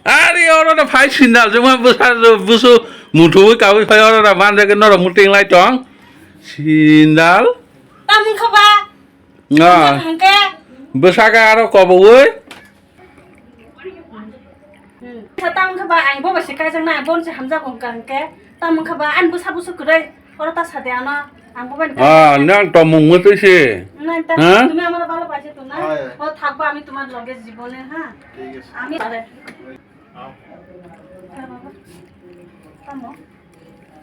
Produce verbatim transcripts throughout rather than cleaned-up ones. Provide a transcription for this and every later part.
Ari oro da phai sindal joma bwsa busu muthuwi kawi phai oro da manjak norok muting lai tong. Sindal. Tamung kha ba? Ah. Hangke. Bwsa ga aro kobo wi. Sa tamung kha ba ang bobo se kaijak na bon se hamjak ong ka hangke. Tamung kha ba an bwsa busu kwrwi. Oro ta sade ano. Ang bobo ni. Ah, nang tomung mutwi se. Nang ta. Ha? Tumi amaro bhalo paise to na. Hai. O thakbo ami tomar loge jibone ha. Thik ase. Ami are. Tamo.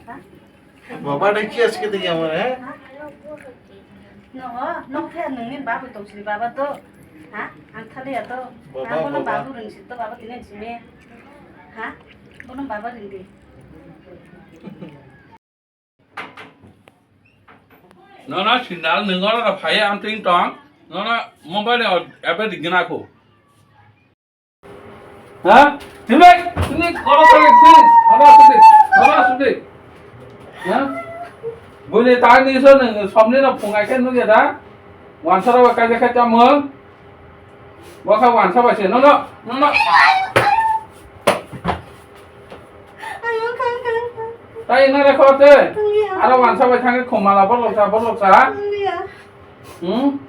Ha? Baba de ki aske de amar, eh? Nogo, nok the nungni babu tong sini baba to. Ha? Ang thali ya to. Baba, ha, bono baba. Babu ring si to baba tini sini. Ha? Bono baba ring di. Nono sindal nung oro phai ang ting tong. Nono mobile o ebe di gina ko. Ha? Timlek, timlek, oro sudi, timlek, oro sudi, oro sudi. Ha? Buini tang ni so nung somni no phungai khe nugya da? Wansaro ba kaja khe chamung. Bo kha wansa bai se, no, no, no, no. Tai na rekho te. Aro wansa bai thangwi khumala borok sa, borok sa. Hmm?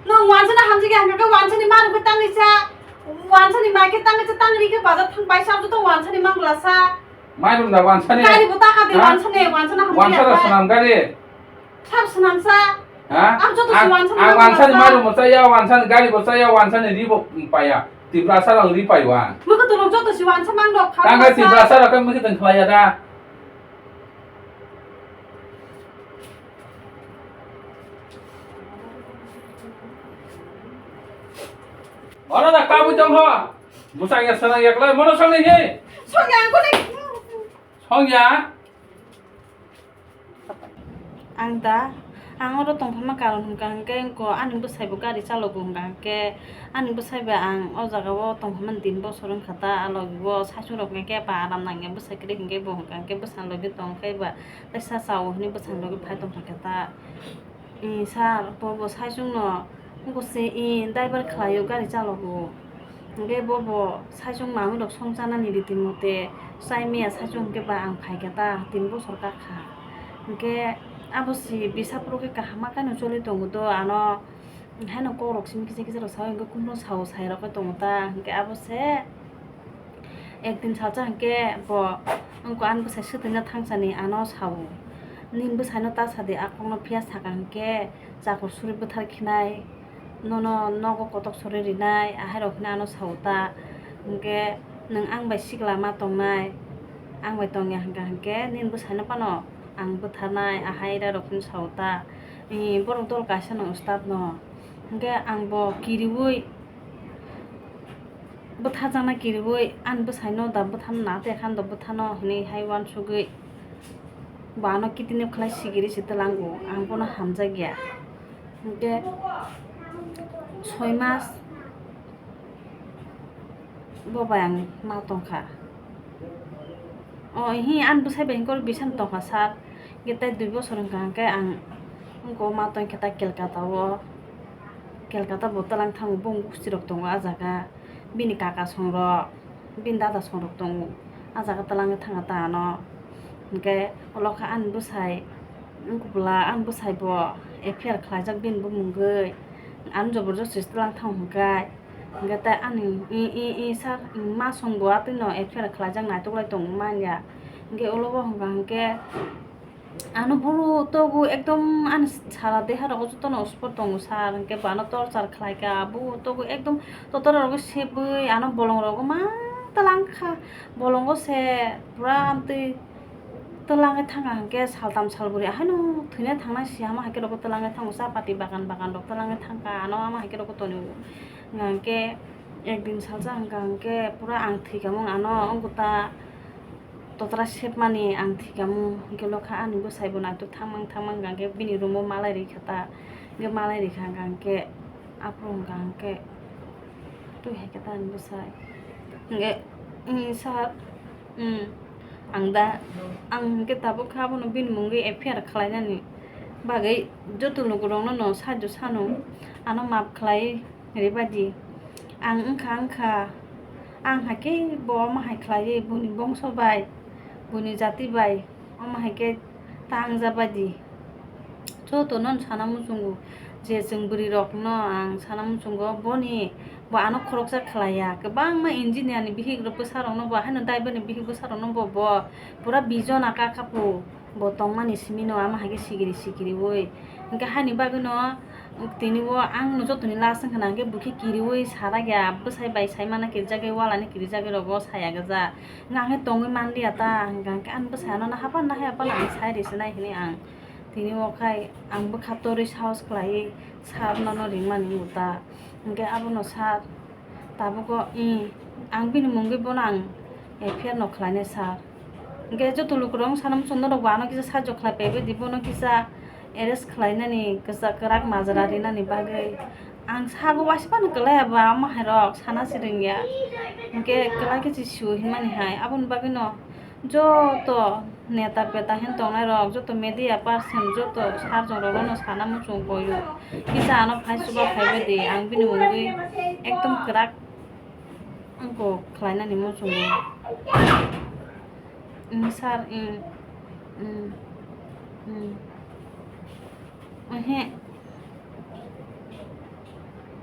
No, wansani hamjak ya, hangka wansani maru khe tangwi cha. Wansani mai khe tangwi cha, tangri khe bazar thang bai sa, joto wansani mang bwla sa. Mairum da wansani. Gari bo taka de wansani, wansani hamjak ya. Wansa da swnam gari. Sab swnam sa. Ha? Ang joto si wansani mang bwla sa. Ang wansani mairum bo cha ya, wansani gari bo cha ya, wansani ri bo paya. Tiprasa rok ri pai wa. Mukha tulung joto si wansa mang rok kha. Tangka sa. Tiprasa rok khe mukha tong khlai ya da. Oro da kabui tong kho. Bwsang ya sanang ya klai mono sangnai he. Songya ang kuni. Songya. Ang da, ang oro tongphama karon hwnkha hwnkhe wngkha ani bwsai bo gari chalogo hwnkha hwnkhe ani bwsai bai ang o jaga o tongphama din bosor wngkha ta, a logi o saichung rok hwnkhe ba aram nangya bwsai kwrwi hwnkhe bo hwnkha hwnkhe bwsang logi tongkhe ba. Tei sa chao hwnwi bwsang logi phai tongkha khe ta. Sir, bo bo saichung no wngkha se driver khlaio gari chalogo. Hwnkhe bo bo saichung manwi rok songchanani riti mote chai maya saichung hwnkhe ba ang phaikha ta tin bosor kakha. Hwnkhe abo se bisa phuru khe kaham ma khe no choli tongo do ano haino kok rok simi kisa kisa rok saui hwnkhe kumno sao sai rok khe tongo ta hwnkhe abo se. Ekdin salsa hwnkhe bo wngkha ani bwsai swtwina thangsani ano sao, "Nini bwsaino ta sadi, a kokno phiya saka hwnkhe chakur suri bwthar khinai, nono nogo kotok sori rinai," ahairok hinwi ano sao ta. Hwnkhe, "Nwng ang bai sikla ma tongnai, ang bai tongya hwnkha hwnkhe nini bwsaino phano ang bwtharnai," ahairok hinwi sao ta. Borok dol kaisa no ustad no. Hwnkhe ang bo kiriui bwtharjakna kiriui ani bwsaino da bwthano na te khan do bwthano hinwi hai uansugui bo ano kitinep khlai sigiri se twlango, ang bono hamjakya. Hwnkhe soi mas bo bai ang ma tongkha. O hi ani bwsai bai hwnkhe oro bisano tongkha sir. Hwnkhe tei dui bosor hwnkha hwnkhe ang wngkha ma tongkha ta Kolkata o. Kolkata bo twlang thango, bong gusti rok tongo ah jaga. Bini kaka song rok, bini dada song rok tongo. Ah jaga twlangwi thangkha ta ano. Hwnkhe ulo kha ani bwsai, wngkha bwla ani bwsai bo F I R khlaijak bini bumungwi. Ano joborjosti twlang thango hwnkhe. Hwnkhe tei ani i, i, i sir, ma song bo atwino F I R khlaijak naitoklai tongmani ya. Hwnkhe ulo bo hwnkha hwnkhe ano buru togo ekdom ani sara deha rogo jotono uspor tongo sir, hwnkhe bo ano torchar khlaikha, buru togo ekdom totora rogo sebwi ano bolong rogo ma twlangkha, bolongo se pura amtwi twlangwi thangkha hwnkhe saltham salbri haino thwina thangnai si ama haikhe rogo twlangwi thango, cha pati bagan bagan rok twlangwi thangkha, ano ama haikhe rogo tonwi. Hwnkha hwnkhe ekdin salsa hwnkha hwnkhe pura ang thwikha mung ano wngkha ta totra sepmani ang thwikha mung, hwnkhe lokha ani bwsai bo naithok thangmang thangmang hwnkha hwnkhe bini room o malai rikha ta, hwnkhe malai rikha hwnkha hwnkhe aphuru hwnkha hwnkhe twi hai khe ta ani bwsai hwnkhe, "Sir, ang da, ang hwnkhe tabuk khe abono bini mungwi F I R khlainani." bagwi joto lukurokno no sahajyo sano, ano maaf khlai rwbaidi. Ang wngkha, wngkha, ang hai khe bo omo hai khlaiwi buini bongso bai, buini jati bai omo hai khe ta wngjabaidi. Jotono sana muchungo je chwng bwrwirokno ang sana muchungo, boni bo ano khoroksa khlaiya, kwbangma engineer ni bihik rok bwsarokno bo haino driver ni bihik bwsarokno bo, bo pura vision aka kha pu. Bo tongmani simi no ama hai khe sikiri sikiriwi. Hwnkhe haini bagwino tini o ang no jotoni last wngkha na hwnkhe bo khe kiriwi sarak ya, bwsai bai sai mana kirijagwi, walani kirijagwi rogo saya gajak. Hwnkhe ang khe tongwi manliya ta, hwnkhe ang khe ani bwsai ano nahapa nahaya phano ang sai rwsinai hinwi ang tini o khai ang bwkha torwi sahos khlaiwi sir nono ringmani wngkha ta. Hwnkhe abono sir Tabuk o, i, ang bini mungwi bono ang F I R no khlainai sir. Hwnkhe joto lukurok wng sana muchung norok bo ano kisa sahajyo khlai paibaidi, bono kisa arrest khlainani, kisa kwrak majra rinani bagwi. Ang sago waisa phano kwlaiya ba omo hai rok sana se rwngya. Hwnkhe kwlai khe se su hinmani hai, aboni bagwi no joto neta peta hin tongnai rok, joto media person, joto sir jong rok no sana muchung koyo. Kisa ano phai chuba phaibaidi, ang bini mungwi ekdom kwrak ang kok khlainani muchungo. Sir, mm, mm, mm, ehe.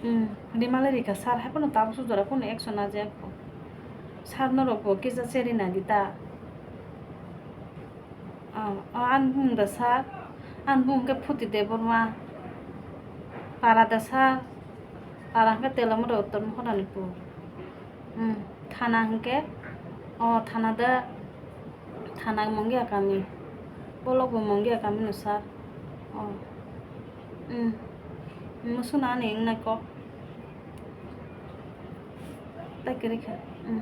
Hmm, rimale rikha sir, hai phano tabuk sujora phano action na jaya kho. Sir norok bo kisa cheri nai di ta. Oh, oh, ani bumung da sir, ani bumung khe Phuti Debbarma. Para da sir, para hwnkhe Telamura Uttor Maharanipur. Hmm, thana hwnkhe, oh, thana da, thana Mungia kami. Bolok bo Mungia kami no sir. Oh. Hmm. Musu na ani wngnai kok. Tai kwrwi kha. Hmm.